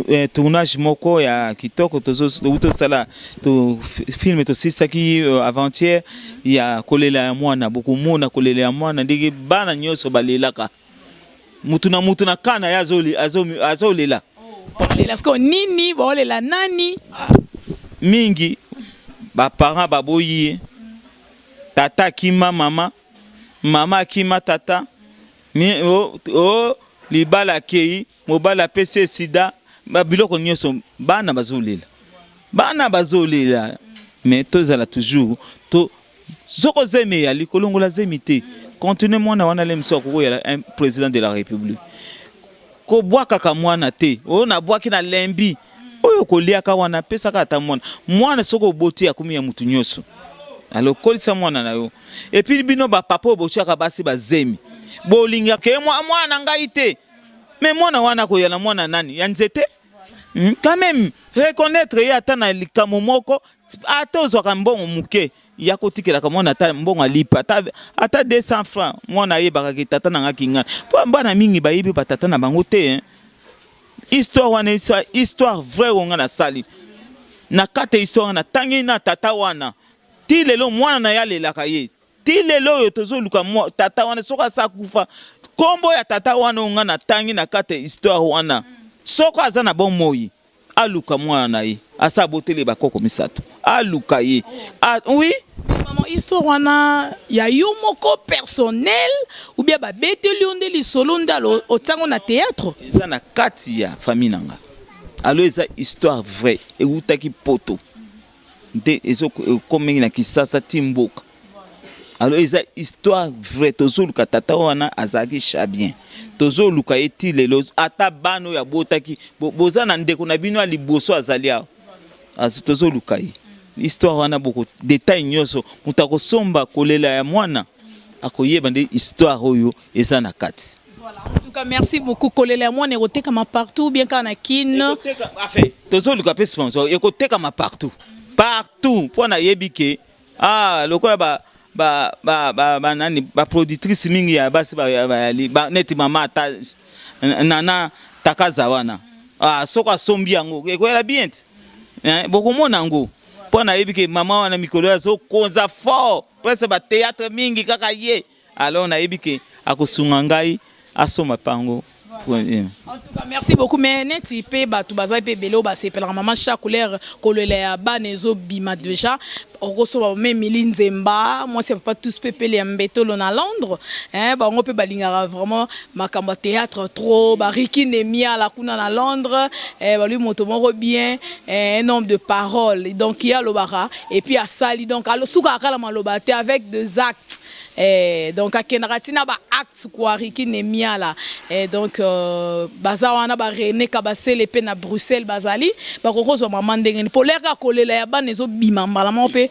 Eh, tournage moko ya kitoko tozouti tosala to film tosilisaki euh, avant-hier ya kolela ya mwana bokomona kolela ya mwana ndenge bana nyonso balelaka mutu na mutu na kana ye azolela baolela sikoyo nini baolela nani mingi baparent baboyi ye tata akima mama mama akima tata Mi, oh, oh, libala akei mobali apesi ye sida biloko nyonso bana bazolela bana bazolela mais tozala toujours to soko zemi eyali kolongola zemi te continue mwana wana le mosusu akoki koyala un président de la république kobwakaka mwana te oyo nabwaki na lembi oyo koliaka wana pesaka ata mwana mwana soki oboti akomi ya motu nyonso alo kolisa mwana na yo epuis bino bapapa oyo botiaka basi bazemi bolingaka ye mwana na ngai te me mwana wana akoya na mwana nani ya nzete hmm? quand même reconnaître ye ata na likambo moko ata ozwaka mbongo moke ya kotikelaka mwana ata mbongo alipa ata, ata 200 francs mwana ayebaka ke tata na ngai kingana mpo bana mingi bayebi batata na bango te hein? Histoire wana esa histoire vraie oyo nga nasali na kati ya histoire wana natangi na tata wana ti lelo mwana na ye alelaka ye ti lelo oyo tozoluka tata wana soki asa akufa nkombo ya tata wana oyo nga natangi na kati ya histoire wana soko aza na bomoi aluka mwana na ye asa aboteli bakoko misato aluka ye ah, oui maman histoire wana ya yo moko personnel ou bien babeteli yo nde lisolo nde alo otiango na théâtre eza na kati ya famille na nga alo eza histoire vraie ewutaki poto nde ezokomingi na kisasa ti mboka alo eza histoire vraie tozoluka tata wana azalaki chabien tozoluka ye ti lelo ata bana oyo abotaki boza na ndeko na bino ya liboso azali awa tozoluka ye histoire wana boko detail nyonso moto akosomba kolela ya mwana akoyeba nde histoire oyo eza na kati. Voilà, en tout cas, merci beaucoup. Kolela ya mwana ekotekama partout, bien kaka na Kin. Enfin, tozoluka mpe sponsor ekotekama partout partout mpo nayebi ke ah, lokola ba ba ba ba ba nani ba productrice mingi ya basi ba, ba, ba, neti mama ata nana takaza wana ah, soko asombi yango ekoyala bien te eh, bokomona yango mpo nayebi ke mama wana mikolo azokonza fort presque ba théâtre mingi kaka ye alors nayebi ke akosunga ngai asomba mpe yango. En tout cas, merci beaucoup. Mais neti pe batu baza pe ebele oyo basepelaka mama chaque couleur kolela ya bana ezobima déjà okosomba mama Emilie Nzemba mwasi ya papa tous pepele ya mbetolo na Londres hein, bango pe balingaka vraiment makambo ya théâtre trop ba Ricky Nemiala kuna na Londres eh, balui moto moko bien eh, un homme de parole donc ye alobaka et puis asali donc sukaka kala maloba te avec des actes Eh, donc akendaka ti na ba actes quoi Ricky Nemiala eh, donc euh, baza wana ba René Kabasele pe na Bruxelles bazali bakokozwa mama ndenge nini po lere kolela ya bana ezobima mbala moko pe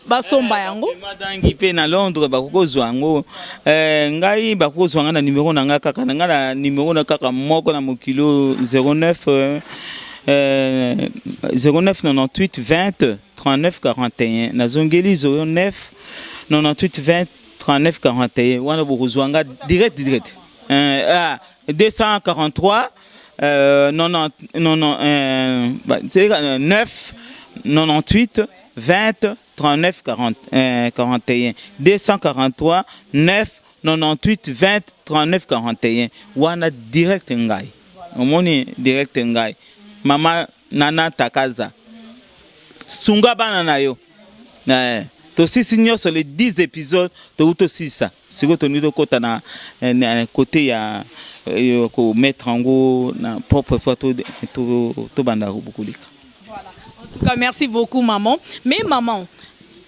basomba eh, yango madangi mpe na londres bakoki kozwa yango eh, ngai bakoki kozwa ngai na numero na ngai kaka na ngai na numero na kaka moko na mokili oyo 09 eh, 09 98 20 39 41 nazongeli 09 98 20 39 41 wana bokozwa nga direct direct euh, ah, 243 euh, 90, 90, euh, bah, 9 98 20 39 40, euh, 41 243 9 98 20 39 41 wana direct ngai omoni direct ngai mama nana takaza sunga bana na yo eh, tosisi nyonso les 10 épisodes touti tosisa sikoyo tolingi tokɔta na, eh, na côté ya eh, komettre yango na propre fois tobanda to, to koleka voilà. En tout cas merci beaucoup maman mais maman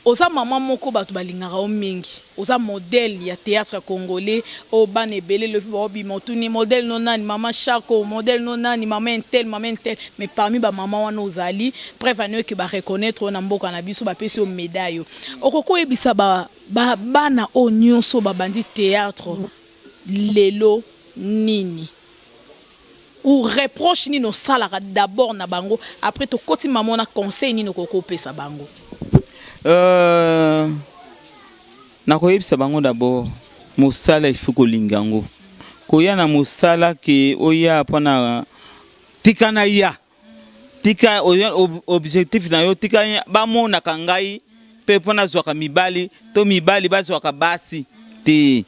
oza mama moko bato balingaka yo mingi oza modèle ya théâtre congolais oyo bana ebele lobi baobima otuni modèle no nani mama shako modèle no nani mama intel mama intel mais parmi bamama wana ozali preuve ane oke bareconnaitre oyo na mboka na biso bapesi yo médaille yo okoki oyebisa ba, ba, bana oyo nyonso babandi théâtre lelo nini ou reproche nini osalaka d'abord na bango après tokoti mama wana conseil nini okoki opesa bango euh, nakoyebisa bango d'abord mosala il faut kolinga yango Koya na mosala ke oya mpona tika na ya tika objectif na yo tika bamonaka ngai mpe mpo nazwaka mibali to mibali bazwaka basi te.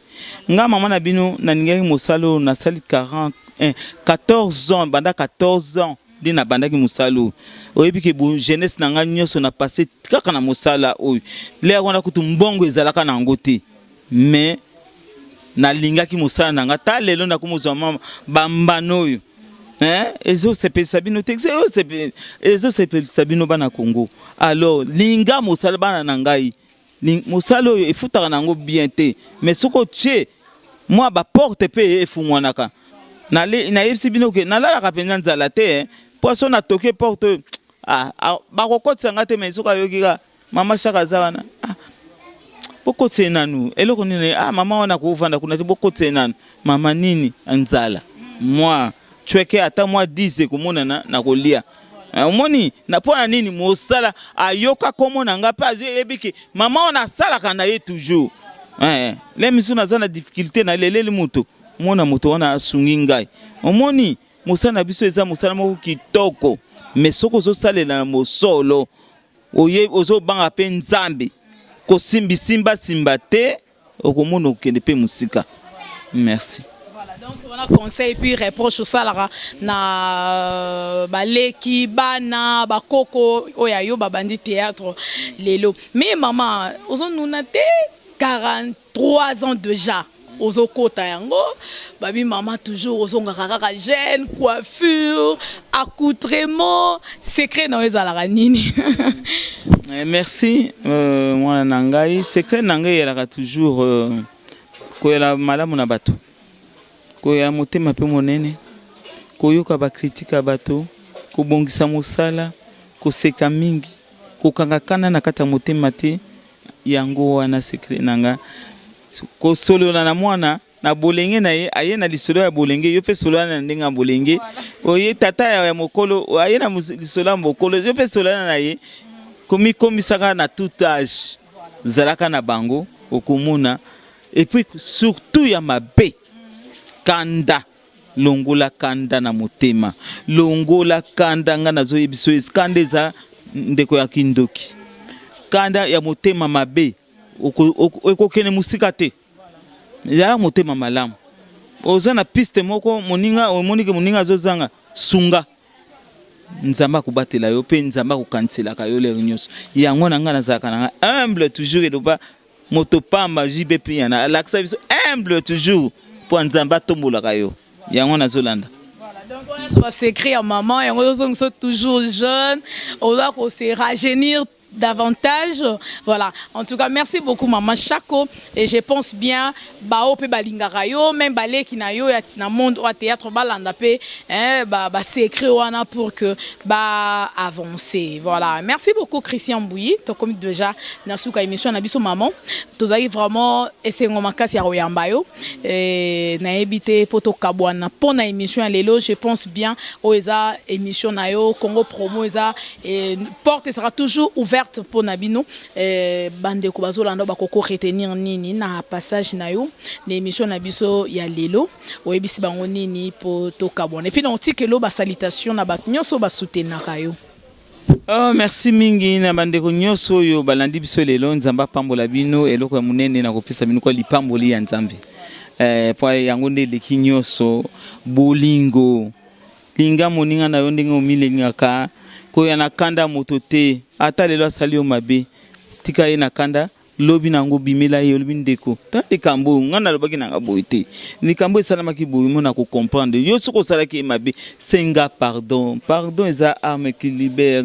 Nga mama na bino nalingaki mosala oyo nasali 40 eh, 14 ans banda 14 ans nde nabandaki mosala oyo. Oyebi ke bo jeunesse na ngai nyonso na passe kaka na mosala oyo. Lere wana kutu mbongo ezalaka na yango te mais nalingaki mosala na ngai ta lelo nakomozwa mama bambano oyo eh, ezosepelisa bino te ezosepelisa bino bana Congo. Alors linga mosala bana na ngai, mosala oyo efutaka na yango bien te mais soki otie mwa baporte mpe efungwanaka. Nayebisi bino ke nalalaka mpenza nzala te eh. Mpo so natoke porte oyo ah, ah, bakokotisa nga te mais soki ayoki kaka mama Shaka aza wana ah, bokotisa ye nanu eloko nini ah, mama wana akovanda kuna te bokotisa ye nanu mama nini nzala mwa cweke ata mwa 10 ekomonana na kolia eh, omoni na mpo na nini mosala ayoka kombo na nga mpe ayebi ke mama wana asalaka na ye toujours eh, le misu naza na difficulté naleleli moto mona moto wana asungi ngai omoni mosala na biso eza mosala moko kitoko mais soki ozosalela na mosolo oye ozobanga mpe nzambe kosimbisimba simba te okomona okende mpe mosika merci. Voilà, donc on a conseil puis reproche osalaka na euh, baleki bana bakoko oyo ayo babandi théâtre lelo mais mama ozonuna te 43 ans déjà ozokota yango babi mama toujours ozongaka kaka jeune coiffure accoutrement secret na yo ezalaka nini? Eh, merci euh, mwana na ngai secret na ngai eyalaka toujours euh, koyala malamu na bato koyala motema mpe monene koyoka bakritike ya bato kobongisa mosala koseka mingi kokanga kanda na kati ya motema te yango wana secret na nga kosolola na mwana na bolenge na ye aye na lisolo ya bolenge yo mpe solola na ndenge ya bolenge oye tata ya mokolo aye na lisolo ya mokolo yo mpe solola na ye komikomisaka na tout age zalaka na bango okomona et puis surtout ya mabe kanda longola kanda na motema longola kanda nga nazoyebisa yo kanda eza ndeko ya kindoki kanda ya motema mabe ekokende mosika te ezala motema malamu oza na piste moko moninga omoni ke moninga azozanga sunga nzambe akobatela yo mpe nzambe akokaniselaka yo lere nyonso yango na ngai nazalaka na ngai humble toujours eloba moto pamba JB Piana alakisa biso humble toujours mpo nzambe atombolaka yo yango nazolanda. Voilà, donc on a sur secret ya maman yango ozongisa toujours jeune oza ko se rajeunir davantage. Voilà. En tout cas, merci beaucoup maman Chako et je pense bien bao pe balingaka yo même baleki na yo ya na monde wa théâtre balanda pe hein ba ba secret wana pour que ba avancer. Voilà. Merci beaucoup Christian Mbouyi. Tokomi déjà na suka émission na biso maman. Tozali vraiment esengo makasi ya koyamba yo. Eh, nayebi te po tokabwana mpo na émission ya lelo je pense bien oyo eza émission na yo Congo promo eza eh, porte sera toujours ouverte mpo na bino eh, bandeko bazolanda bakoko retenir nini na passage na yo na émission na biso ya lelo oyebisi bango nini mpo tokabwana et puis na otikelo ba salutation na bato nyonso basoutenaka yo. Oh, merci mingi na bandeko nyonso oyo balandi biso lelo. Nzambe apambola bino. Eloko ya monene na kopesa bino kwa lipamboli ya Nzambe eh, po yango nde eleki nyonso. Bolingo, linga moninga na yo ndenge omilingaka. Koya na kanda moto te, ata lelo asali yo mabe, tika ye na kanda Lobi na yango obimela ye olobi ndeko tala likambo oyo ngai nalobaki na nga boye te likambo esalamaki boye mona ko comprendre yo soki osalaki ye mabe senga pardon pardon eza arme qui libère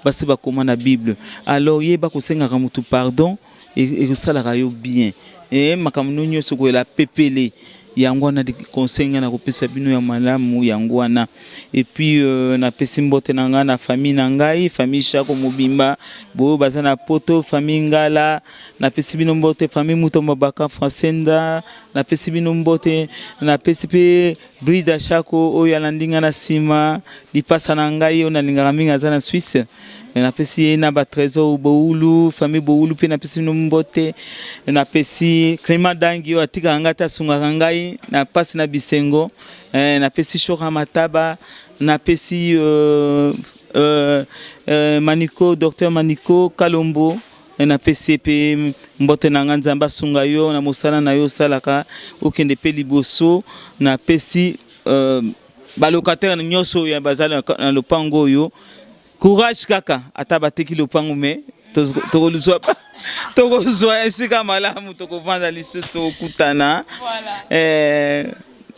basi bakoma na bible alors yeba kosengaka motu pardon ekosalaka yo bien e makambo no nyonso koyela pepele yango wana conseil ngai nakopesa bino ya malamu yango wana et puis euh, napesi mbote na ngai na famille na ngai famille Shako mobimba boyo baza na poto famille Ngala napesi bino mbote famille Mutombo Baka Francenda napesi bino mbote napesi mpe Brida Shako oyo alandi ngai na nsima lipasa na ngai oyo nalingaka mingi aza na Suisse. Napesi ye na ba Trésor Boulu, famille Boulu mpe napesi bino mbote. Napesi Clément Dangi oyo atikaka ngai te, asungaka ngai na pasi na bisengo. Eh, napesi Shora Mataba, napesi euh, euh, euh, Maniko, docteur Maniko Kalombo. Eh, napesi ye mpe mbote na ngai. Nzambe asunga yo na mosala na yo osalaka, okende mpe liboso. Napesi euh, balocataire nyonso oyo baza na lopango oyo, courage kaka. Ata bateki lopango, me tokozwa tokozwa esika malamu, tokovanda lisusu, tokokutana. Eh,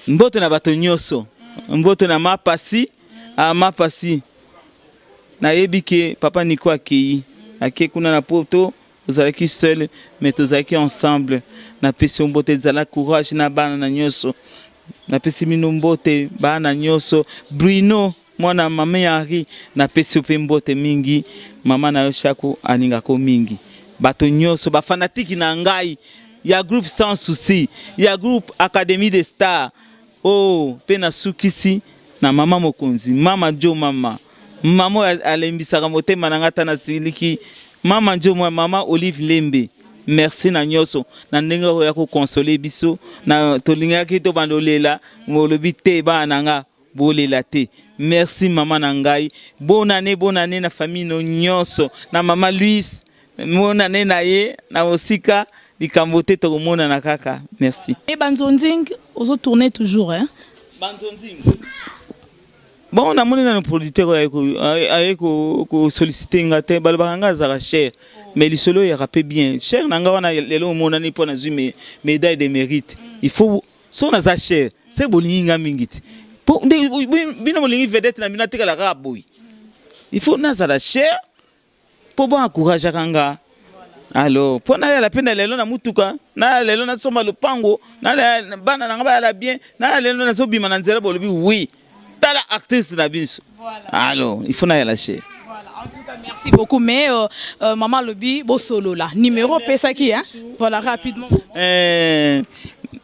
mbote na bato nyonso, mbote na mapasi ah, mapasi. Nayebi ke papa Niko akei, ake kuna na Poto. Ozalaki seul, mais tozalaki ensemble. Napesi yo mbote, ezala courage na bana na nyonso. Napesi bino mbote, bana nyonso. Bruno, mwana mama Henri, napesi yo mpe mbote mingi. Mama na yo Shako alingako mingi. Bato nyonso bafanatiki na ngai ya groupe Sans Souci, ya groupe Académie des Stars. Oh, mpe nasukisi na mama mokonzi, mama Jo, mama mama oyo alembisaka motema na ngai ata nasiliki, mama Jo, mama Olive Lembe. Merci na nyonso na ndenge oyo ya kokonsole biso. Na tolingaki tobanda olela, olobi te, bana na nga bolela te. Merci mama na ngai, bonane bonane na famille no nyonso, na mama Louise, monane na ye na mosika. Likambo te, tokomonana kaka. Merci. Et Banzonzing, ozo tourner toujours, hein? Banzonzing. Bon, namoni nano producteur oyo aye kosollicite nga te. Balobaka nga azalaka cher, mais lisolo oyaka mpe bien cher na nga wana. Lelo omonani mpo nazwi médaille de mérite. Il faut soki naza cher, se bolingi nga mingi te. Po bino bolingi vedette na bino atikala kaka boye. Il faut nazala cher mpo bo encourageaka nga. Alors mpo nayala mpe na lelo na mutuka, naya lelo nasomba lopango, bana na nga bayala bien, naya lelo nazobima na nzela, bolobi oui, tala actrice na biso. Alors il faut nayala cher. En tout cas, merci beaucoup. Mais maman Lobi, Bosolola, numéro pesaki, hein? Voilà, rapidement.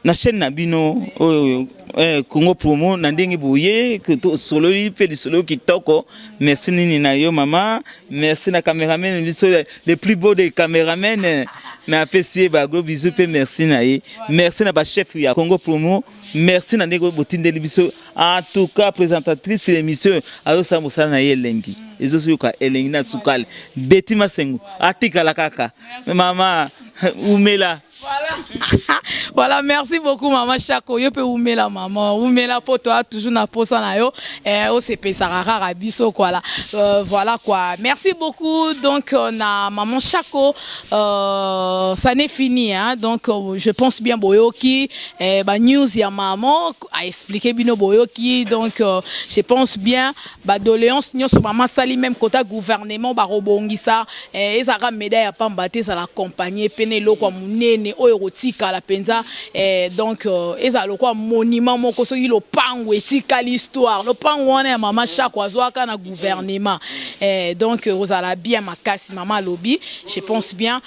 Na chaîne na bino oyo Congo Promo, na ndenge boye tosololi mpe lisolo kitoko. Merci nini na yo mama, merci na cameraman biso, le plus beau des cameramen. Napesi ye ba gros bisous mpe merci na ye. Merci na bachef ya Congo Promo, merci na ndenge botindeli biso. En tout cas, présentatrice ya émission azosala mosala na ye elengi, ezoyoka elengi na sukali. Beti Masengo atikala kaka mama umela. Voilà, merci beaucoup maman Chako. Yo pe umela maman, umela po toi toujours na posa na yo. Eh, osepesaka kaka biso quoi là. Voilà quoi. Merci beaucoup donc na maman Chako. Ça n'est fini, hein. Donc je pense bien boyoki eh, ba news ya maman a expliqué bino boyoki. Donc je pense bien ba doléance nyonso maman sali, même côté gouvernement ba robongisa eh, ezalaka médaille ya pamba te, ezala accompagné pene eloko ya monene oyo ekotikala mpenza eh, donc ezala lokola monument moko. Soki lopango etikali histoire, lopango wana ya mama Chako azwaka na gouvernement eh, donc kozala bien makasi. Mama alobi, je pense bien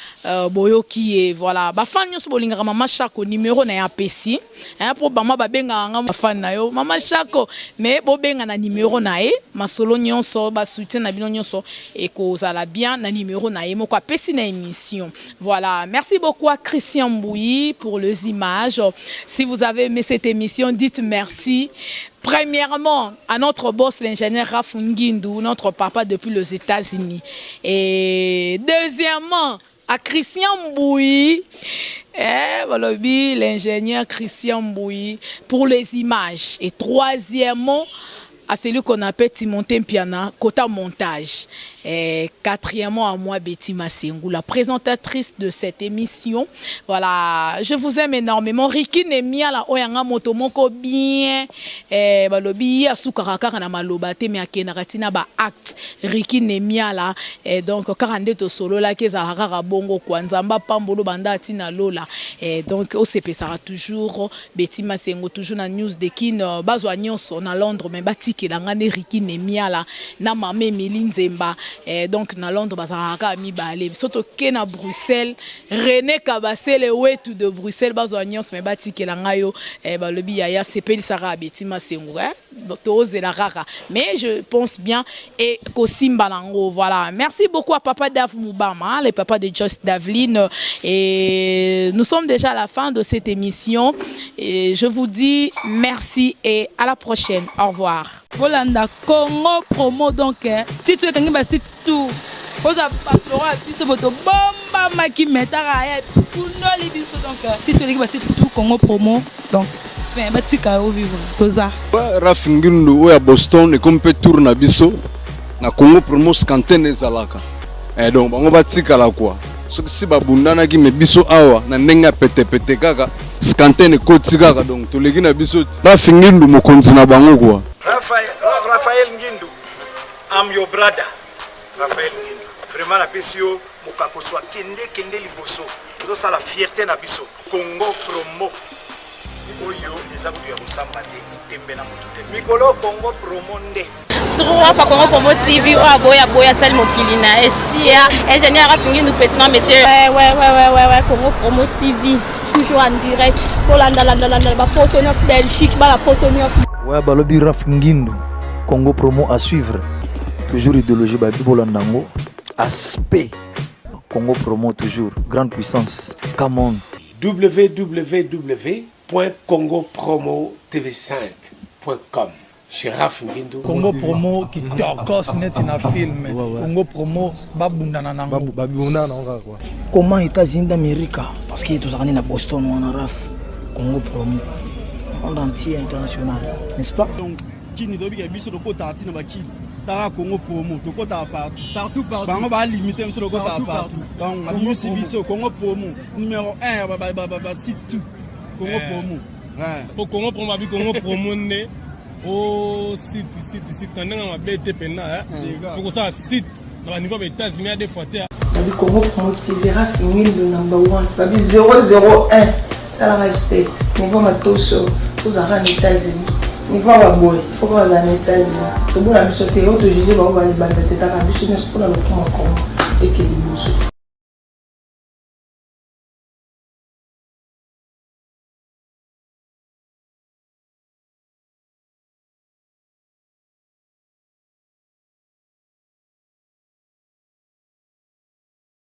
boyoki ye. Voilà, bafan nyonso bolingaka mama Chako, numéro na ye apesi, hein, po bama babengaka nga bafan na yo mama Chako, mais bobenga na numéro na ye, masolo nyonso, basoutien na bino nyonso ekozala bien na numéro na ye moko apesi na émission. Voilà, merci beaucoup à Christian Mbouyi pour les images. Si vous avez aimé cette émission, dites merci premièrement à notre boss, l'ingénieur Raph Ngindu, notre papa depuis les États-Unis, et deuxièmement à Christian Mbouyi, eh, balobi l'ingénieur Christian Mbouyi pour les images, et troisièmement à celui qu'on appelle Timothée Mpiana, côté montage. Et quatrièmement, à moi, Betty Massengou, la présentatrice de cette émission. Voilà, je vous aime énormément. Ricky Nemia, la oyanga moto moko bien. Eh, balobi, asukaka kaka na maloba te, mais akendaka tina ba acte. Ricky Nemia, là. Eh, donc, kaka nde tosolola, kezala kaka bongo, kwa nzamba pambolo banda tina lola. Eh, donc, osepesaka toujours, Betty Masengo, toujours na News de Kin, bazwa nyonso na Londres, mais batikela nga nde Ricky Nemiala na mama Emily Nzemba. Eh, donc na Londres bazalaka kaka mibale. So toke na Bruxelles, René Kabasele wetu de Bruxelles, bazwa nyonso, mais batikela nga yo. Eh, balobi yaya sepelisaka Betty Masengo, eh? Tozela kaka. Mais je pense bien et kosimba nango. Voilà. Merci beaucoup à papa Dav Moubama, le papa de Joyce Daveline. Et nous sommes déjà à la fin de cette émission. Et je vous dis merci et à la prochaine. Au revoir. Bolanda Congo promo donc eh, titre ekangi ba site tout oza baflora ya biso boto bombamaki metaka ya kundoli biso donc eh, site eleki ba site tout Congo promo donc fin batika yo vivre toza Raf Ngindu oyo ya Boston ekomi mpe tour na biso na Congo promo scantene ezalaka eh, donc bango batikala kwa soki si babundanaki me biso awa na ndenge ya petepete kaka scantene ekoti kaka donc toleki na biso ti Raf Ngindu mokonzi na bango kwa. Raphaël, Raphaël Ngindu, I'm your brother. Raphaël Ngindu, vraiment napesi yo mokakoso akende kende liboso, ozosala fierté na biso. Congo promo oyo eza kutu ya kosamba te, tembe na motu te. Mikolo Congo promo nde. Trois fois Congo Promo TV oyo aboya aboya asali mokili na esia ingénieur afingi nous petit non monsieur. Ouais ouais ouais ouais ouais ouais Congo Promo TV toujours en direct kolanda landa landa ba poto nyonso Belgique bala poto nyonso. Ouais balobi Raf Ngindu Congo Promo à suivre toujours idéologie babi bolanda yango aspect Congo Promo toujours grande puissance come on. www.congopromotv5.com Chez Raph Ngindu. Congo promo kitokos neti na film. Congo promo babundana nango. Babundana nango kaka quoi. Comment États-Unis d'Amérique parce que tozalaka nde na Boston wana Raf Congo promo monde entier international n'est-ce pas? Donc kini toyebi ke biso tokotaka ntina bakini taka Congo promo tokotaka partout partout partout bango ba limite biso tokotaka Partout, partout donc Congo abimisi promo. biso Congo promo numéro 1 ya ba ba ba ba site tout Congo Eh. promo po Congo promo abi Congo promo nde o site site site na ndenge ya mabe te mpenza po kosala site na baniveau ya baétats-unis ya deux fois te. Babi Congo Promo TV Raf Ngindu number 1 Babi 001 tala ngai state niveau matoso ozalaka na États-Unis niveau ya baboye faut kaka ozala na États-Unis tobona biso te oyo tojuge bango balibanda te taka biso nyonso mpona lokumu ya Congo eke liboso.